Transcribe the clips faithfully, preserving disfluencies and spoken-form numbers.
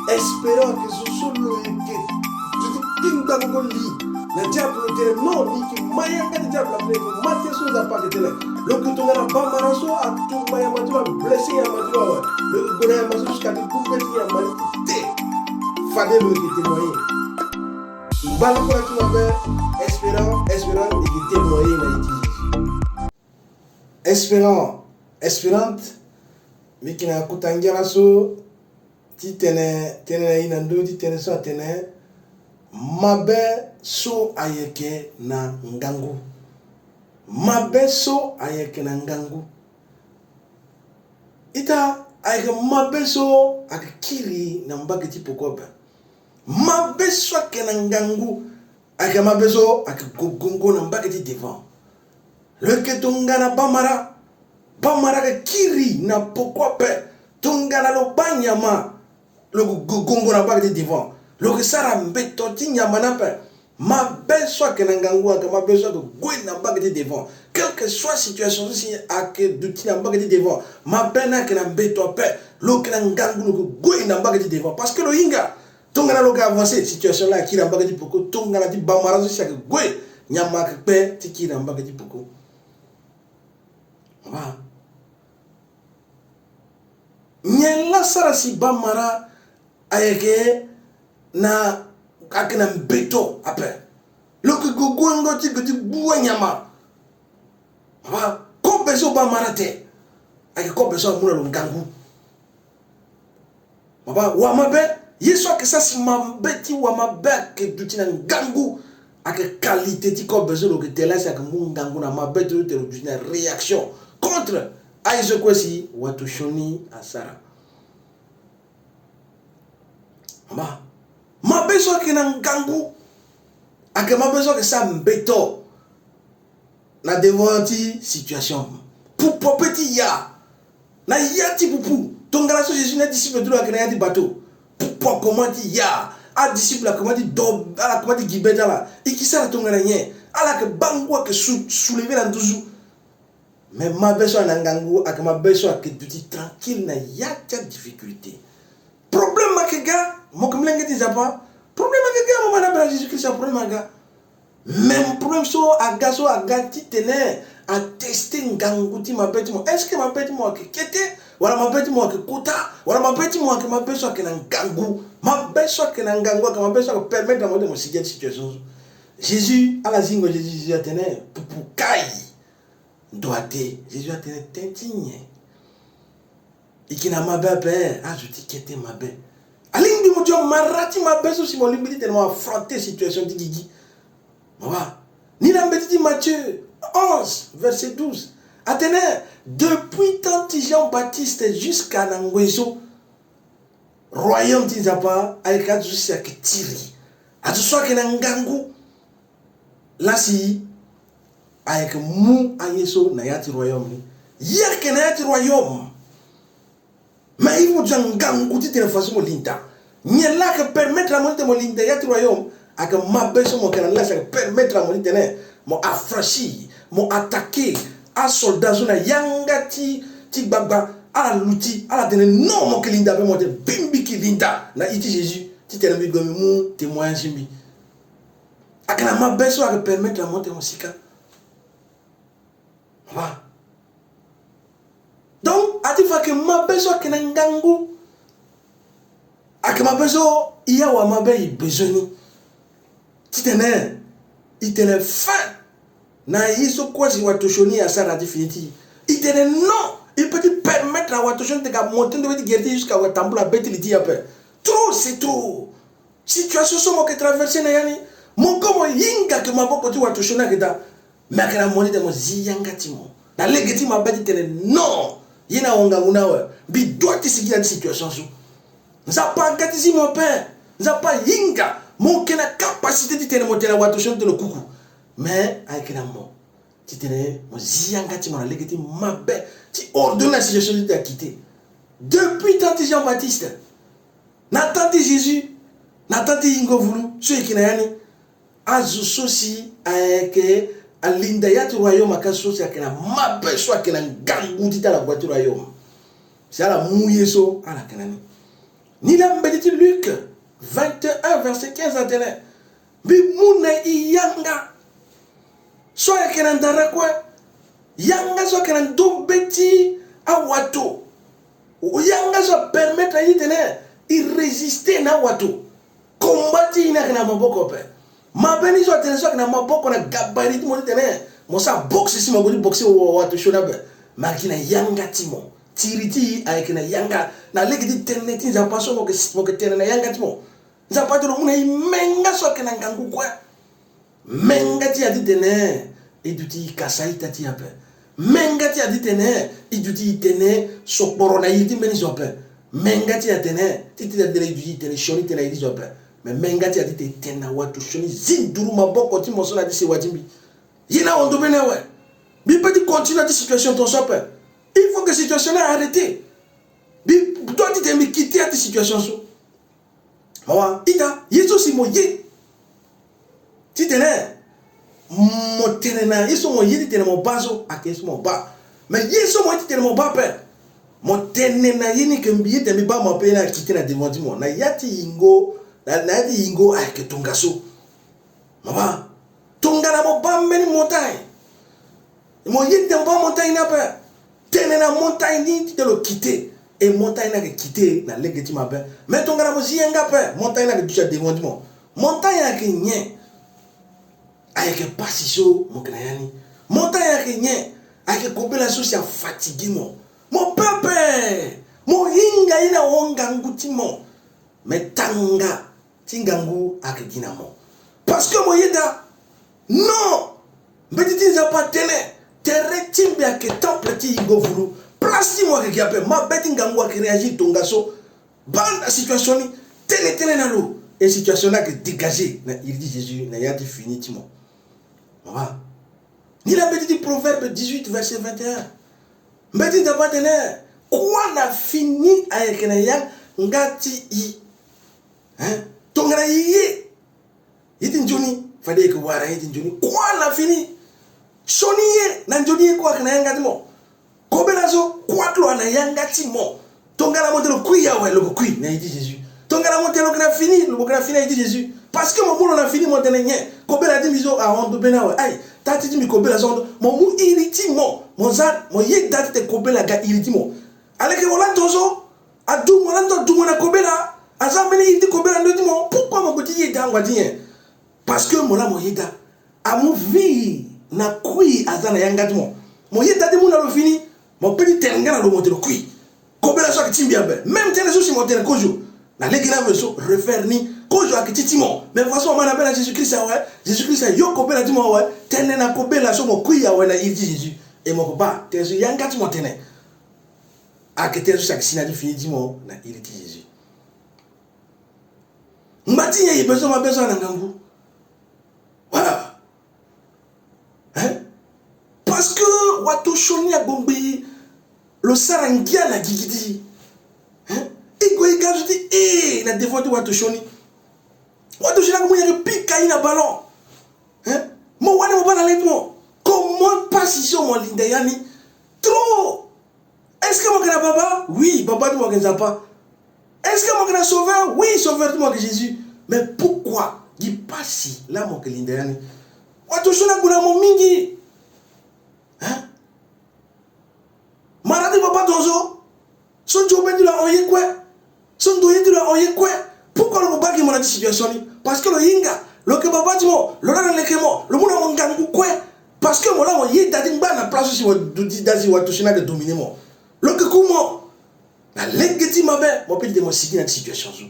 Espérant que zo so lo yeke duti ti ngbanga li na diable lo tene non, ni yeke ma yanga ti diable ape, ni yeke ma te so Nzapa ayeke tene. Lo yeke tongana bamara so atumba nyama ti lo, ablessé nyama ti lo awe, lo yeke gue na nyama so jusqu'à ti gumbe ti nyama ni te. Fade lo yeke témoigner. Ngba lo kue na ti mabe. Espérant, espérant, e yeke témoigner na iri ti Jésus. Espérant, espérante, mbi yeke na kota ngia laso ti tene, tene na e na ndö ti tënë so atene: mabe so ayeke na ngangu. Mabe so ayeke na ngangu. Ita, ayeke mabe so ayeke kiri na mbage ti peko ape. Mabe so ayeke na ngangu ayeke mabe so ayeke gue gongo na mbage ti devant. Lo yeke tongana bamara. Bamara ayeke kiri na peko ape. Tongana lo baa nyama, lo yeke gue gongo na mbage ti devant. Lo yeke sara mbeto ti nyama ni ape. Mabe so ayeke na ngangu ayeke mabe so ayeke gue na mbage ti devant. Quelle que soit situation so si ayeke duti na mbage ti devant, mabe ni ayeke na mbeto ape. Lo yeke na ngangu, lo yeke gue na mbage ti devant parce que lo hinga. Tongana lo yeke avancer, situation la akiri na mbage ti peko. Tongana ti bamara so si ayeke gue, nyama ayeke kpe ti kiri na mbage ti peko. Mama. Nyen la sara si bamara ayeke na, ayeke na mbeto ape? Lo yeke gue gongo ti gue ti gbu anyama. Mama, kobe so bamara te. Ayeke kobe so amu na lo ngangu. Mama, wamabe, ye so ayeke sara si mabe ti wamabe ayeke duti na ngangu, ayeke qualité ti kobe so lo yeke tene la si ayeke mu ngangu na mabe ti lo, ti lo duti na réaction contre aye so kue si wato sioni asara. Mama, mabe so ayeke na ngangu ayeke mabe so ayeke sara mbeto na devant ti situation. Pupu ape ti ya. Na ya ti pupu, tongana so Jésus na adisciple ti lo ayeke na ya ti bateau, pupu akoma ti ya. Adisciple akoma ti do, ala koma ti gi be ti ala. E ke sara tongana nyen? Ala yeke baa ngu ayeke sou, soulever na nduzu. Mais mabe so ayeke na ngangu ayeke mabe so ayeke duti tranquille na ya ti adifficulté. Problème ayeke ga, mo yeke molenge ti Nzapa. Problème ayeke ga, mo ma na bela Jésus Christ, problème aga. Même problème so aga, so aga titene ateste ngangu ti mabe ti mo. Est-ce que mabe ti mo ayeke kete, wala mabe ti mo ayeke kota, wala mabe ti mo ayeke mabe so ayeke na ngangu? Mabe so ayeke na ngangu ayeke mabe so ayeke permettre na mo ti mo sigi na ya ti situation so. Jésus, ala zingo Jésus, Jésus atene: pupu kai. Ndo ate, Jésus atene: tënë ti nyen? E yeke na mabe ape, azo ti kete mabe. Alingbi mo dio mara ti mabe so si mo lingbi titene mo affronter situation ti gigi. Mama. Ni na mbeti ti Matthieu onze, verset douze. Atene: depuis temps ti Jean-Baptiste jusqu'à na ngoi so, royaume ti Nzapa ayeke azo so si ayeke tiri. Azo so ayeke na ngangu. La si ayeke mu aye so na ya ti royaume ni. Ye ayeke na ya ti royaume. Mais il faut mo duti na ngangu titene façon mo linda. Nyen la ayeke permettre na mo titene mo linda ya ti royaume? Ayeke mabe so mo yeke na ni la si ayeke permettre na mo titene mo affranchir, mo attaquer asoldat so na yanga ti, ti gbagba. Ala luti, ala tene non, mo yeke linda ape, mo tene bimbi yeke linda na iri ti Jésus titene mbi gue mbi mu témoignage ti mbi. Ayeke na mabe so ayeke permettre na mo titene mo sika. Wa. Donc, a ti fa ayeke mabe so ayeke na ngangu. Ayeke mabe so i awa mabe i bezoin ni. Titene i tene fin na ye so kue si wato sioni asara na ya ti fini ti i. I tene non, i peut ti permettre na wato sioni tene ka monter ndo be ti guerre ti jusqu'à watambula be ti li ti i ape. Trop, c'est trop. Situation so mo yeke traverser na ya ni, mo ko mo hinga ke maboko ti wato sioni ayeke daa. Me ayeke na mo ni tene mo zi yanga ti mo na lege ti mabe ti tene non, ye ni ahon ngangu ni awe. Mbi doit ti sigi na ya ti situation so. Nzapa aga ti zi mo ape. Nzapa ahinga mo yeke na capacité ti tene mo tene na wato sioni tene lo kuku. Me ayeke na mo titene mo zi yanga ti mo na lege ti mabe ti ordonner na situation ti tene akite. Depuis temps ti Jean-Baptiste, na temps ti Jésus, na temps ti Yingo Vulu so e yeke na ya ni, azo so si ayeke alinda ya ti royaume aka so si ayeke na mabe so ayeke na ngangu ti tene ala gue ti royaume. Si ala mu ye so ala yeke na ni. Ni laa mbeti ti Luc vingt et un, verset quinze atene, mbi mu na e yanga so ayeke na ndara kue. Yanga so ayeke na ndo be ti awato. Yanga so apermettre na e titene e résister na awato. Combat ti e ni ayeke na maboko ape. Mabe ni so atene so ayeke na maboko na gabarit ti mo titene mo sara boxe si mo gue ti boxe wato sioni ape. Me ayeke na yanga ti mo. Tiri ti e ayeke na yanga. Na lege ti tënë ti Nzapa so mo yeke, mo yeke tene na yanga ti mo. Nzapa atene lo mu na e menga so ayeke na ngangu kue. Menga ti e titene e duti kasa ita ti e ape. Menga ti e titene e duti e tene sokporo na iri ti mbeni zo ape. Menga ti e tene ti tene e duti e tene sioni tënë na iri ti zo ape. Me menga ti e titene e tene na wato sioni zinduru maboko ti mo so na ya ti sewa ti mbi. Ye ni ahon ndo be ni awe. Mbi peut ti continuer na ya ti situation tongaso ape. Il faut que situation ni arrêter. Mbi doit titene mbi quitter na ya ti situation so. Mawa, ita, ye so si mo ye titene mo tene na ye so mo ye titene mo baa so, ayeke ye so mo baa. Me ye so mo ye titene mo baa ape, mo tene na ye ni ke mbi ye titene mbi baa mo ape, ye ni akite na devant ti mo. Na ya ti yingo, na, na ya ti yingo ayeke tongaso. Mawa, tongana mo baa mbeni montagne, mo ye titene mo baa montagne ni ape. Tene na montagne ni titene lo kite. E montagne ni ayeke kite na lege ti mabe. Me tongana mo zi yanga ape, montagne ni ayeke duti na devant ti mo. Montagne ayeke nyen? Ayeke pasi so mo yeke na ya ni. Montagne ayeke nyen? Ayeke kobela so si afatigué mo. Mo pepe, mo hinga ye ni ahon ngangu ti mo. Me tanga ti ngangu ayeke gi na mo. Parce que mo yeda. Non. Mbeti ti Nzapa atene, tere ti mbi ayeke temple ti yingo vulu. Place ti mo ayeke gi ape. Mabe ti ngangu ayeke réagir tongaso. Baa na situation ni, tene tënë na lo. E situation ni ayeke dégagé na iri ti Jésus na ya ti fini ti mo. Mawa. Ni laa mbeti ti Proverbe dix-huit, verset vingt et un. Mbeti ti Nzapa atene, kua na fini ayeke na yanga ti e. Hein? Tongana e ye, ye ti nzoni, fade e yeke wara ye ti nzoni. Kua na fini. Sioni ye na nzoni ye kue ayeke na yanga ti mo. Kobela so, kua ti lo ayeke na yanga ti mo. Tongana mo tene lo kui awe, lo ko kui na iri ti Jésus. Tongana mo tene lo yeke na fini, lo yeke na fini na iri ti Jésus. Parce que mo mu lo na fini, mo tene nyen? Kobela ti mbi so ahon ndo be ni awe. Aïe, taa ti ti mbi kobela so ahon ndo. Mo mu iri ti mo, mo za, mo yeda titene kobela aga iri ti mo. Aleke mo laa tongaso, adu mo laa ndo, adu mo na kobela. Aza mbeni iri ti kobela ndo ti mo. Pourquoi mo gue ti yeda angua ti nyen? Parce que mo laa mo yeda. Amu vie na kui aza na yanga ti mo. Mo yeda ti mu na lo fini. Mo peut ti tene nga na lo mo tene lo kui. Kobela so ayeke ti mbi ape. Même tënë so si mo tene kozo, na lege ni ape so refaire ni. Kozo ayeke ti ti mo. Mais façon mo ma na be na Jésus Christ awe. Jésus Christ ayo kobela ti mo awe. Tene na kobela so mo kui awe na iri ti Jésus. E mo ko baa tënë so yanga ti mo tene. Ayeke tënë so si ayeke si na ya ti fini ti mo na iri ti Jésus. Ngba ti nyen e bezo mabe so na ngangu? Voilà. Hein? Parce que wato sioni agbongbi lo sara ngia na gigi ti e. Hein? E gue e ga zo ti e na devant ti wato sioni. Wato sioni agbongbi ayeke pika e na ballon. Hein? Mo wani mo baa na lege ti mo. Comment pasi so mo linda ya ni? Trop. Est-ce que mo yeke na baba? Oui, baba ti mo yeke Nzapa. Est-ce que mo yeke na sauveur? Oui, sauveur ti mo yeke Jésus. Mais pourquoi gi pasi laa mo yeke linda ya ni? Wato sioni ague na mo mingi. Hein? Mara ti baba tongaso. So nzoni ti lo ahon ye kue. So ndoye ti lo ahon ye kue. Pourquoi lo ko baa gi mo na ya ti situation ni? Parce que lo hinga. Lo yeke baba ti mo. Lo laa na leke mo. Lo mu na mo ngangu kue. Parce que mo laa mo yeda ti ngba na place so si mo duti da si wato sioni ayeke dominer mo. Lo yeke ku mo. Na lege ti mabe mo peut ti tene mo sigi na ya ti situation so.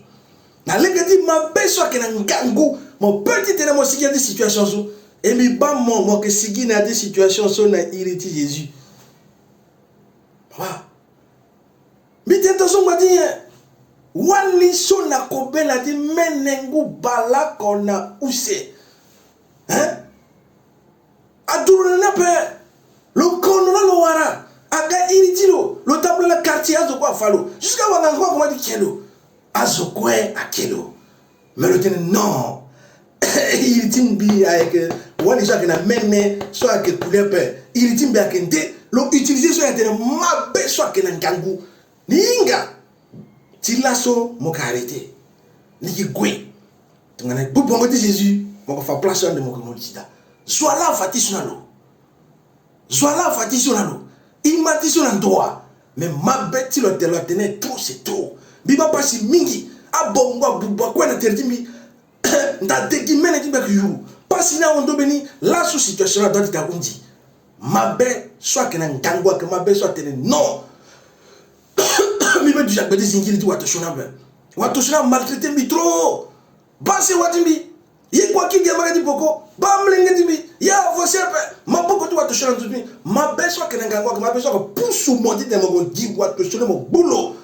Na lege ti mabe so ayeke na ngangu mo peut ti tene mo sigi na ya ti situation so. E mbi baa mo, mo yeke sigi na ya ti situation so na iri ti Jésus. Papa. Mbi tene tongaso ngba ti nyen? Wali so na kobela ti mene ngu bale oko na use. Hein? Aduru na ni ape. Lo kono laa lo wara. Aga iri ti lo. Lo tambula na quartier, azo kue afa lo. Jusqu'à wanganga kue akoma ti ke lo. Azo kue ake lo. Mais lo tene non. Iri ti mbi ayeke wali so ayeke na mene so ayeke kule ape. Iri ti mbi ayeke nde. Lo utiliser so ayeke tene mabe so ayeke na ngangu. Ni hinga. Ti laso mo yeke arrêté. Ni yeke gue. Tongana e gbu bongo ti Jésus, mo yeke fa place so ande mo yeke mo li ti daa. Zo wa laa fa ti so na lo. Zo wa laa fa ti so na lo. E ma ti so na ndo wa. Mais mabe ti lo atene, lo atene trop c'est trop. Mbi baa pasi mingi. Abongo abuba kue na tere ti mbi. Nda de gi mene ti mbi ayeke yuru. Pasi ni ahon ndo mbeni. Laso situation ni adoit ti ta hundi. Mabe so ayeke na ngangu ayeke mabe so atene non. Mbi pe duti agbe ti zingiri ti wato sioni ape. Wato sioni amaltraité mbi trop. Baa sewa ti mbi. Ye kua kiri gi amolenge ti peko. Baa amolenge ti mbi. Ye avancé ape. Maboko ti wato sioni na nduzu ti mbi. Mabe so ayeke na ngangu ayeke mabe so ayeke pusu mo titene mo gi wato sioni mo gbu lo.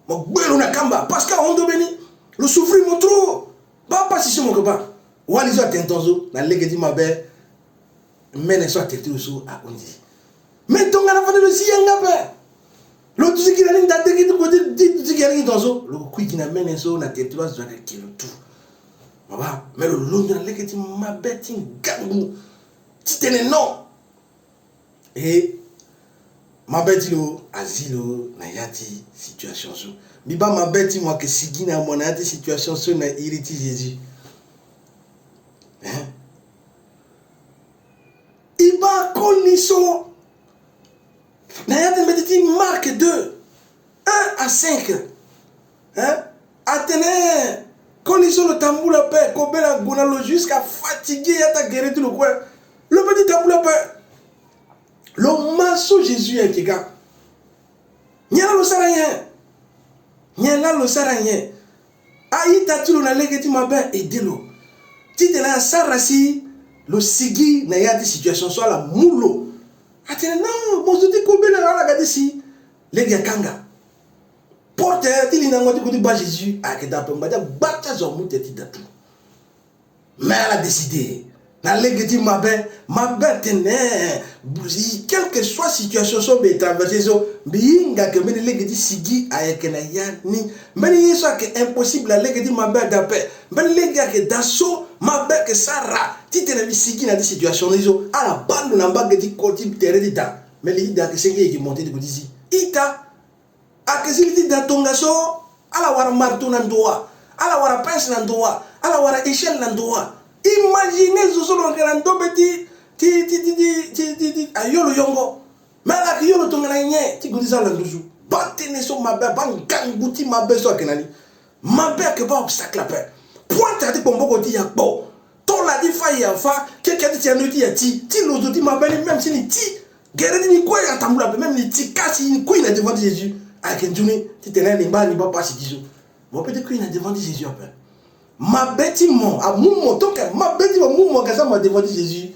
Mo gbe lo na kamba parce que ahon ndo mbeni. Lo souffrir mo trop. Baa pasi so mo yeke baa. Wali so atene tongaso na lege ti mabe. Mene so atere ti lo so ahundi. Me tongana fade lo si yanga ape. Lo duti gi na ni nda de gi ti kue ti duti gi na ni tongaso. Lo kui gi na mene so na tere ti lo azo ayeke ke lo tu. Mo baa, me lo londo na lege ti mabe ti ngangu. Titene non. E mabe ti lo azi lo na ya ti situation so. Mbi baa mabe ti mo ayeke sigi na mo na ya ti situation so na iri ti Jésus. Hein? E baa koli so na ya ti mbeti ti Marc deux, un à cinq. Hein? Atene koli so lo tambula ape, kobela ague na lo jusqu'à fatigué ya ti agere ti lo kue. Lo pe ti tambula ape. Lo ma so Jésus ayeke ga. Nyen laa lo sara nyen? Nyen laa lo sara nyen? A-ita ti lo na lege ti mabe aidé lo titene asara si lo sigi na ya ti situation so ala mu lo. Atene non, mo zo ti kobela, ala ga ti si. Lege akanga. Porte ti lindango ti gue ti baa Jésus ayeke daa ape, ngbanga ti agba ti azo amu tere ti daa tu. Mais ala décidé na lege ti mabe. Mabe atene, quelle que soit situation so mbi traversé so, mbi hinga ke mbeni lege ti sigi ayeke na ya ni. Mbeni ye so ayeke impossible na lege ti mabe ada ape. Mbeni lege ayeke daa so mabe ayeke sara titene mbi sigi na ya ti situation ni so. Ala baa lo na mbage ti ko ti tere ti daa. Mais li ti daa ayeke senge, e yeke monté ti gue ti zi. Ita. Ayeke sigi ti daa tongaso, ala wara marteau na ndo wa, ala wara pince na ndo wa, ala wara échelle na ndo wa. Imaginez zo so lo yeke na ndombe ti, ti, ti, ti, ti, ti, ti, ayo lo yongo. Me ala yeke yo lo tongana nyen ti gue ti za lo na nduzu. Baa tënë so mabe, baa ngangu ti mabe so ayeke na ni. Mabe ayeke baa obstacle ape. Pointe ti kpo maboko ti e akpo. Tola ti fa e afa, keke ti ti ando ti e ati, ti lo zo ti mabe ni, même si ni ti, gere ti ni kue atambula ape, même ni ti kasi ni kui na devant ti Jésus. Ayeke nzoni titene ni ngba ni baa pasi ti so. Mo pe ti kui na devant ti Jésus ape. Mabe ti mo amu mo, tant que mabe ti mo amu mo, ayeke za mo na devant ti Jésus.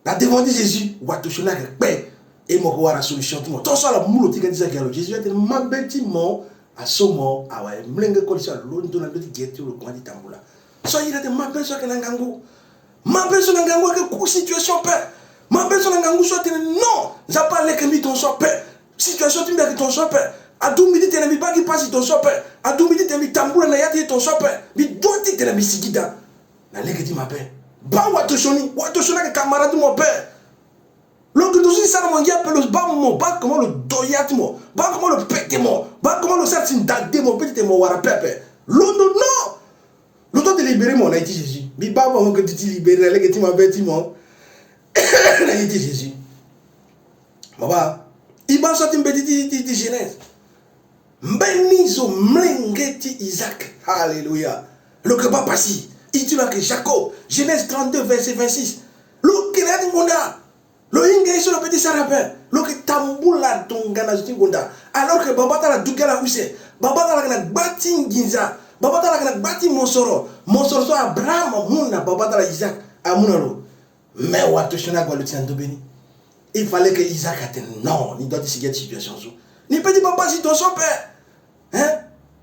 Na devant ti Jésus, wato sioni ayeke kpe. E mo yeke wara solution ti mo. Tongaso ala mu lo ti ga ti za gi na lo. Jésus atene mabe ti mo aso mo awe. Molenge koli so alondo na ndö ti gere ti lo koma ti tambula. So airi atene mabe so ayeke na ngangu. Mabe so na ngangu ayeke ku situation ape. Mabe so na ngangu so atene non, Nzapa aleke mbi tongaso ape. Situation ti mbi ayeke tongaso ape. Adu mbi titene mbi baa gi pasi tongaso ape. Adu mbi titene mbi tambula na ya ti e tongaso ape. Mbi doit titene mbi sigi daa. Na lege ti mabe. Baa wato sioni, wato sioni ayeke camarade ti mo ape. Lo yeke ndo so ti sara mo ngia ape, lo baa mo, baa comment lo do ya ti mo, baa comment lo pete mo, baa comment lo sara ti nda de mo, pe titene mo wara pepe. Londo non. Lo doit ti libérer mo na iri ti Jésus. Mbi baa mo, mo yeke duti libérer na lege ti mabe ti mo na iri ti Jésus. Mo baa, e baa so ti mbeti ti, ti, ti Genèse. Mbeni zo, molenge ti Isaac. Alléluia. Lo yeke baa pasi. Iri ti lo ayeke Jacob. Genèse trente-deux, verset vingt-six. Lo yeke na ya ti ngonda. Lo hinga ye so lo pe ti sara ape. Lo yeke tambula tongana zo ti ngonda. Alors que babâ ti ala du gi ala use. Babâ ti ala ayeke na gba ti nginza. Babâ ti ala ayeke na gba ti mosoro. Mosoro so Abraham amu na babâ ti ala Isaac amu na lo. Mais wato sioni ague aluti na ndombe ni. Il fallait que Isaac atene non, ni doit ti sigi ya ti situation so. Ni pe ti baa pasi tongaso ape. Hein?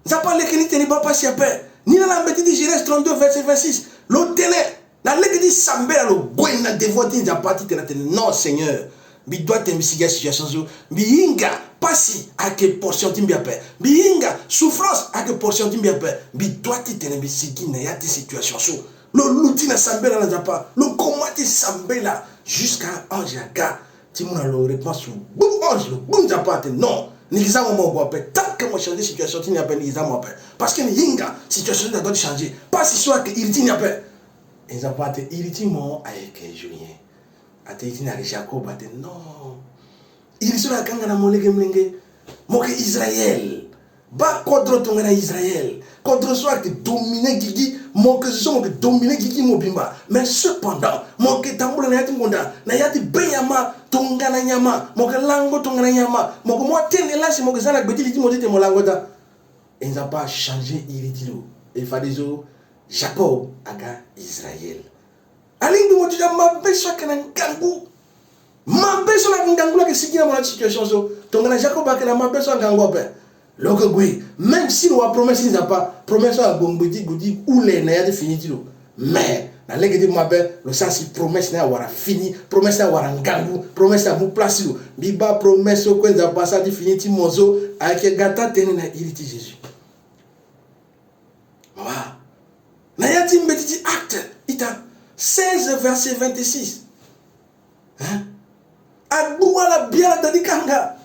Nzapa aleke ni titene ni baa pasi ape. Ni laa na mbeti ti Genèse trente-deux, verset vingt-six. Lo tene na lege ti sambela, lo gue na devant ti Nzapa titene atene non, Seigneur, mbi doit titene mbi sigi ya ti situation so. Mbi hinga pasi ayeke portion ti mbi ape. Mbi hinga souffrance ayeke portion ti mbi ape. Mbi doit titene mbi sigi na ya ti situation so. Lo luti na sambela na Nzapa, lo koma ti sambela jusqu'à ange aga ti mu na lo réponse. Lo gbu ange, lo gbu Nzapa atene non, Ni ke za mo mo gue ape. Tant que mo changer situation ti ni ape, ni ke za mo ape. Parce que ni hinga situation ti ni adoit ti changer. Pasi so ayeke iri ti ni ape. E Nzapa atene iri ti mo ayeke zo nyen? Atene iri ti ni ayeke Jacob. Atene non. Iri so la kanga na mo lege mlenge. Mo yeke Israël. Baa kodro tongana Israël. Kodro so ayeke dominer gigi. Mo yeke zo so mo yeke dominer gigi mobimba. Mais cependant, mo yeke tambula na ya ti ngonda, na ya ti be nyama tongana nyama. Mo yeke lango tongana nyama. Mo yeke mu atene laa si mo yeke za na gbe ti li ti mo ti tene mo lango daa. E Nzapa achanger iri ti lo. E fadeso Jacob aga Israël. Alingbi mo duti mabe so ayeke na ngangu. Mabe so na ngangu la ayeke sigi na mo na situation so. Tongana Jacob ayeke na mabe so na ngangu ape, lo yeke gue. Même si lo wa promesse ti Nzapa, promesse so ague ngbe ti gue ti hule na ya ti fini ti lo. Mais na lege ti mabe, lo sara si promesse ni awara fini, promesse ni awara ngangu, promesse ni amu place ti lo. Mbi baa promesse so kue Nzapa asara ti fini ti mo so ayeke ga taa tënë na iri ti Jésus. Mama, na ya ti mbeti ti Acte ita seize verset vingt-six. Hein? Agbu ala bi ala da ti kanga.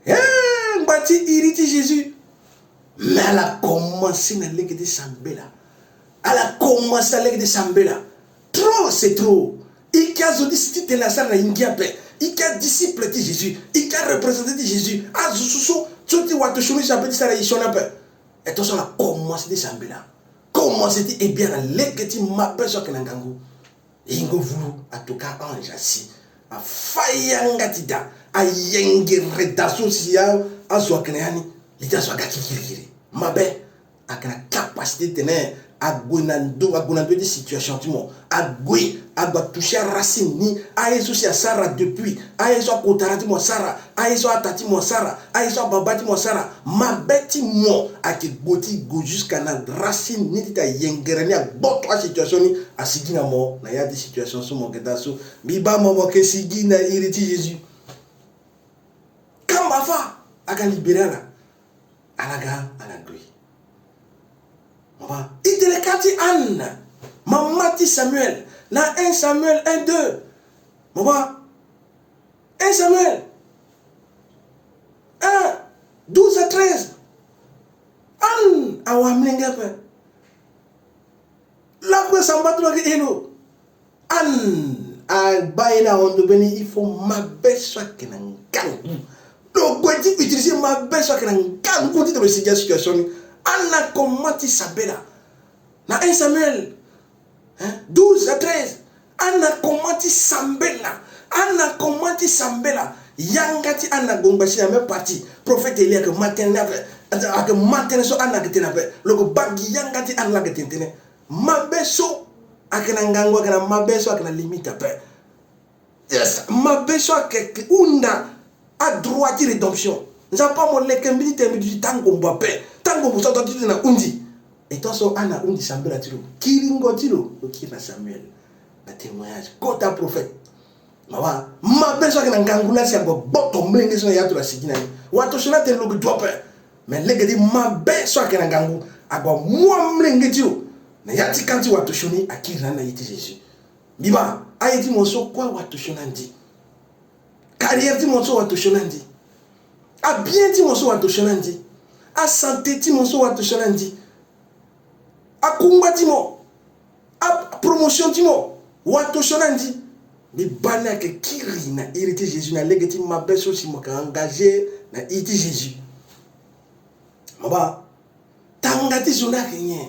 Eh, ngba ti iri ti Jésus. Mais ala commencé na lege ti sambela. Ala commencé na lege ti sambela. Trop, c'est trop. Ike azo ti si ti tene asara na ingi ape. Ike adisciple ti Jésus. Ike areprésenté ti Jésus. Azo so so so ti wato sioni si ape ti sara e sioni ape. E tongaso ala commencé ti sambela. Commencé ti ebia na lege ti mabe so ayeke na ngangu. Yingo vulu atoka ange asi. Afa yanga ti da. Ayengere da so si a, azo ayeke na ya ni. Li ti azo aga ti kirikiri. Mabe ayeke na capacité ti tene ague na ndo, ague na ndo ti situation ti mo. Ague, ague atouché aracine ni. Aye so si asara depuis. Aye so akotara ti mo asara. Aye so ata ti mo asara. Aye so ababa ti mo asara. Mabe ti mo ayeke gue ti gue jusqu'à na racine ni ti tene ayengere ni, agboto asituation ni, asigi na mo na ya ti situation so mo yeke daa so. Mbi baa mo, mo yeke sigi na iri ti Jésus. Kamba fâ, aga libéré ala. Ala ga, ala gue. Mo baa, e tene ka ti Anne, mama ti Samuel, na un Samuel un deux. Mo baa, un Samuel un, douze à treize. Anne awara molenge ape. Lakue samba ti lo ayeke hê lo. Anne abaa ye ni ahon ndo mbeni, il faut mabe so ayeke na ngangu. Lo gue ti utiliser mabe so ayeke na ngangu ti tene lo sigi asituation ni. Anne akomanse ti sambela. Na un Samuel, hein, douze à treize. Anne akomanse ti sambela. Anne akomanse ti sambela. Yanga ti Anne ague ngba si na même partie. Prophète Élie ayeke ma tënë ni ape. Ayeke ma tënë so Anne ayeke tene ape. Lo yeke baa gi yanga ti Anne laa ayeke tene tënë. Mabe so ayeke na ngangu, ayeke na mabe so ayeke na limite ape. Yes, mabe so ayeke hunda adroit ti rédemption. Nzapa, mo leke mbi ti tene mbi duti tango mbo ape. Tango mbo so ato ti tene ahundi. E tongaso Anne ahundi sambela ti lo. Kiringo ti lo, lo kiri na Samuel. Na témoignage. Kota prophète. Mawa, mabe so ayeke na ngangu laa si ague gboto molenge so na ya ti lo asigi na ni. Wato sioni atene lo yeke du ape. Me lege ti mabe so ayeke na ngangu ague amu amolenge ti lo na ya ti camp ti wato sioni, akiri na ni na iri ti Jésus. Mbi baa, aye ti mo so kue wato sioni andi. Carrière ti mo so wato sioni andi. Abien ti mo so wato sioni andi. Asanté ti mo so wato sioni andi. Akungba ti mo, apromotion ti mo, wato sioni andi. Mbi baa ni ayeke kiri na iri ti Jésus na lege ti mabe so si mo yeke engagé na iri ti Jésus. Mo baa, tanga ti zo ni ayeke nyen?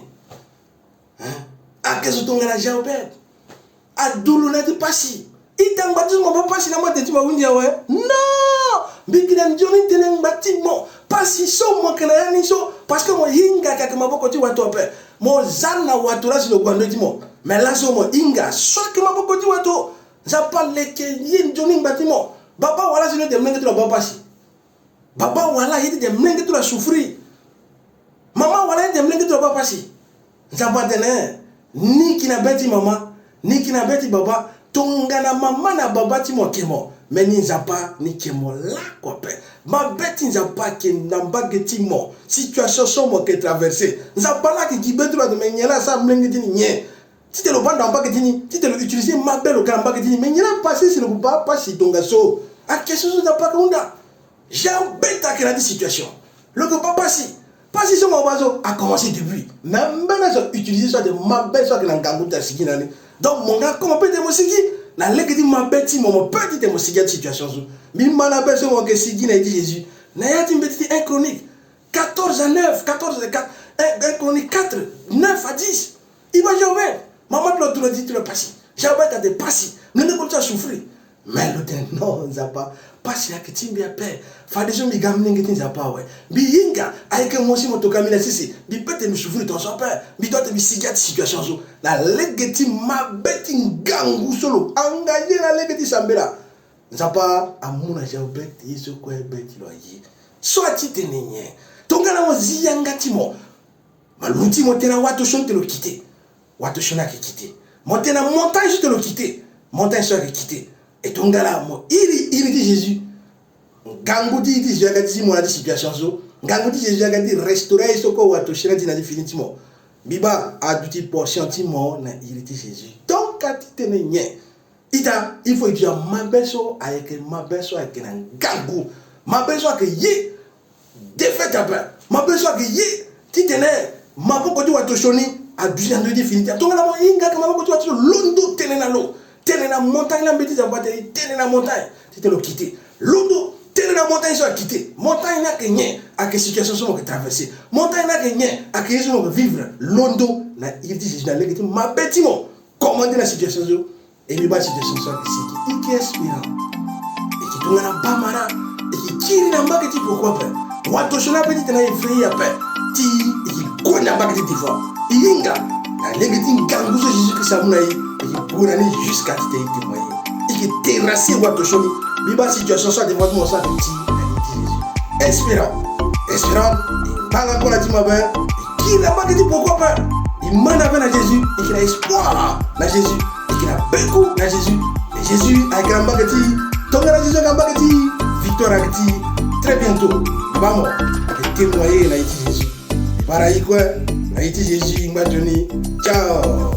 Hein? Ayeke zo tongana Jaobed. Adu lo na ya ti pasi. Ita, ngba ti so mo baa pasi na mo ate ti mo ahundi awe? Non! Mbi yeke na nzoni tene ngba ti mo, pasi so mo yeke na ya ni so, parce que mo hinga ayeke maboko ti wato ape. Mo za na wato laa si lo gue na ndö ti mo. Me laso mo hinga so ayeke maboko ti wato. Nzapa aleke ye nzoni ngba ti mo. Baba wala si lo ete molenge ti lo abaa pasi. Baba wala ye ti tene molenge ti lo asouffrir. Mama wala ye ti tene molenge ti lo abaa pasi. Nzapa atene, ni yeke na be ti mama, ni yeke na be ti baba, tongana mama na baba ti mo ayeke mo, me ni Nzapa ni yeke mo lakue ape. Mabe ti Nzapa ayeke na mbage ti mo. Situation so mo yeke traverser, Nzapa laa ayeke gi be ti lo atene me nyen laa asara molenge ti ni nyen? Ti tene lo baa ndo na mbage ti ni, ti tene lo utiliser mabe lo ga na mbage ti ni. Me nyen laa apasé si lo baa pasi tongaso? Ayeke so so Nzapa ayeke hunda. Jabet ayeke na ya ti situation. Lo yeke baa pasi. Pasi so mo baa so a commencé depuis. Mais ambeni azo utiliser so ate mabe so ayeke na ngangu ti asigi na ni. Donc mo nga akoma pe ti tene mo sigi. Na lege ti mabe ti mo, mo pe ti tene mo sigi ya ti situation so. Mbi ma na be so mo yeke sigi na iri ti Jésus. Na ya ti mbeti ti un Chronique quatorze à neuf, quatorze à quatre, un, un Chronique quatre, neuf à dix. I baa Jabet, mama ti lo duru ti lo pasi. Jabet ate pasi. Mlenge kue ti asouffrir. Mais lo tene non Nzapa, pasi ayeke ti mbi ape. Fadeso mbi ga mlenge ti Nzapa awe. Mbi hinga, ayeke mo si mo toka mbi na sese. Mbi pe tene mbi souffrir tongaso ape. Mbi doit tene mbi sigi ya ti situation so. Na lege ti mabe ti ngangu so lo engagé na lege ti sambela. Nzapa amu na Jabet ye so kue be ti lo aye. So ati tene nyen? Tongana mo zi yanga ti mo, mo luti mo tene na wato sioni ti lo kite. Wato sioni ayeke kite. Mo tene na montagne so ti lo kite. Montagne so ayeke kite. E tongana mo iri iri ti Jésus, ngangu ti iri ti Jésus aga ti zi mo na ya ti situation so. Ngangu ti Jésus aga ti restaurer aye so kue wato sioni ati na ya ti fini ti mo. Mbi baa aduti portion ti mo na iri ti Jésus. Donc ati tene nyen? Ita, il faut e duti na mabe so ayeke, mabe so ayeke na ngangu. Mabe so ayeke ye défaite ape. Mabe so ayeke ye ti tene maboko ti wato sioni aduti na ndö ti fini ti. Tongana mo hinga ayeke maboko ti wato sioni, londo tene na lo. Tene na montagne la mbeti ti Nzapa atene tene na montagne ti tene lo kite. Londo tene na montagne so akite. Montagne ni ayeke nyen? Ayeke situation so mo yeke traverser. Montagne ni ayeke nyen? Ayeke ye so mo yeke vivre. Londo na iri ti Jésus na lege ti mabe ti mo. Commandé na situation so. E mbi baa situation so ayeke sigi. E yeke espérant. E yeke tongana bamara. E yeke kiri na mbage ti poko ape. Wato sioni ape ti tene a effrayé ape. Ti e yeke gue na mbage ti devant. E hinga na lege ti ngangu so Jésus Christ amu na e. E yeke gue na ni jusqu'à ti tene e témoigner. E yeke terrasser wato sioni. Mbi baa situation so a devant ti mo so ayeke ti na iri ti Jésus. Espérant. Espérant. E ngba nga kue na ti mabe. E kiri na mbage ti poko ape. E ma na be na Jésus. E yeke na espoir na Jésus. E yeke na beku na Jésus. E Jésus ayeke na mbage ti e. Tongana Jésus ayeke na mbage ti e, victoire ayeke ti e. Très bientôt, baa mo ayeke témoigner na iri ti Jésus. Para e kue na iri ti Jésus, ngba toni. Ciao.